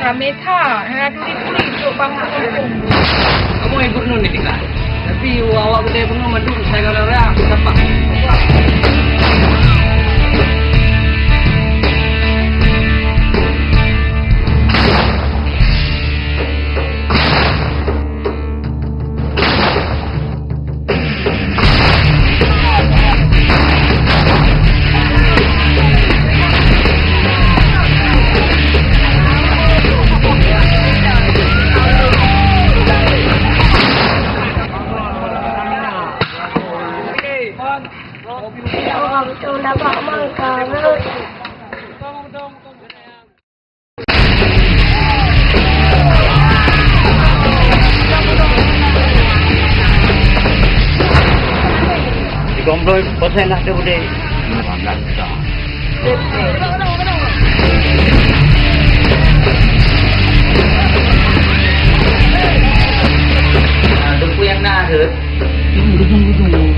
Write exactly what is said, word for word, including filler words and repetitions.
Ramé that, hana turi-turi trok bak kampung. Kamoe gubernur neutika. Tapi awak keudè bunoe mandum sagai raya sapak. Tiga puluh persen lah tu boleh. Lapan belas juta. Ah, Teungku nyang na, Teungku.